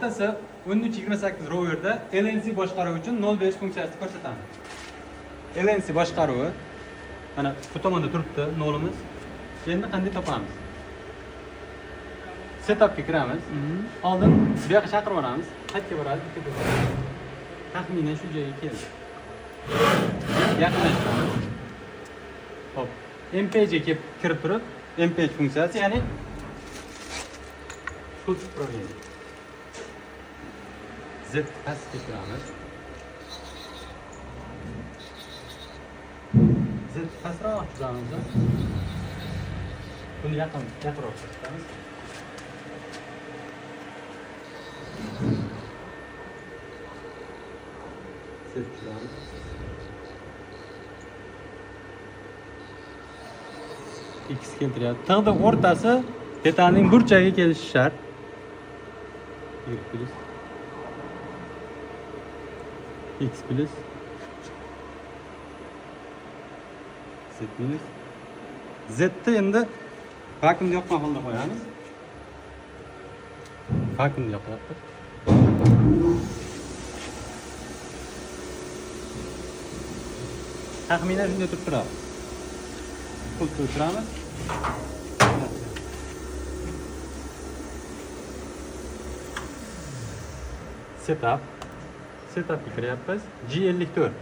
ATS 1328 roverda LNC boshqaruvi uchun 05 funksiyasini ko'rsatamiz. LNC boshqaruvi mana bu tomonda turibdi nolimiz. Endi qanday topamiz? Setupga kiramiz. Oldin bu yoqqa chaqirib olamiz. Qayerga boradi? Bitta ko'rsatamiz. Taxminan shu joyga keldi. Yaqinlashtiramiz. Hop. MPG ga kelib kirib turib, MPG funksiyasi, ya'ni pult управления. Z pastga kiramiz. Z pastroq chizamiz. Buni yaqin, yaqinroq chizamiz. Z chizamiz. X keltiryapti. Tig'ni o'rtasi detalning burchagiga kelishi shart. Y plus X plus Z minus Z ni endi vakuumni yoqqan holda qo'yamiz. Vakuumni yoqyapti. Taxminan shunday turib turadi. Pultni o'chiramiz. Setup. Setupga kiryapmiz. G54.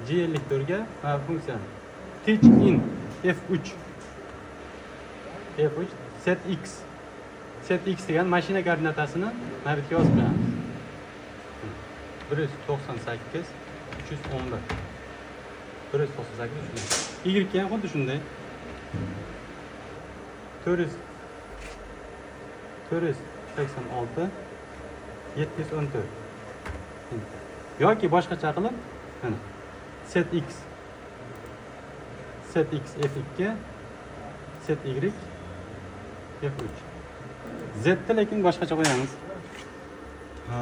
G54 ga mana bu funksiyani teach in F3. F3 set X. Set X degan mashina koordinatasini mana bu yerga yozib qo'yamiz. 198 311. 198 311. Y ga ham xuddi shunday. 400 486 714. Yoki boshqacha qilib, mana set X set X F2 set Y F3. Z ni lekin boshqacha qo'yamiz. Ha,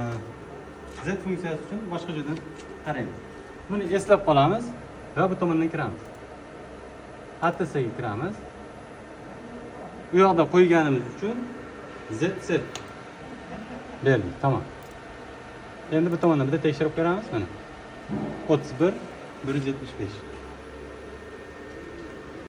Z funksiyasi uchun boshqa joydan qaraymiz. Buni eslab qolamiz va bu tomondan kiramiz. ATS ga kiramiz. U yoqda qo'yganimiz uchun Z set berdik, tamom. Endi bu tomondan bitta tekshirib ko'ramiz mana. 31 175.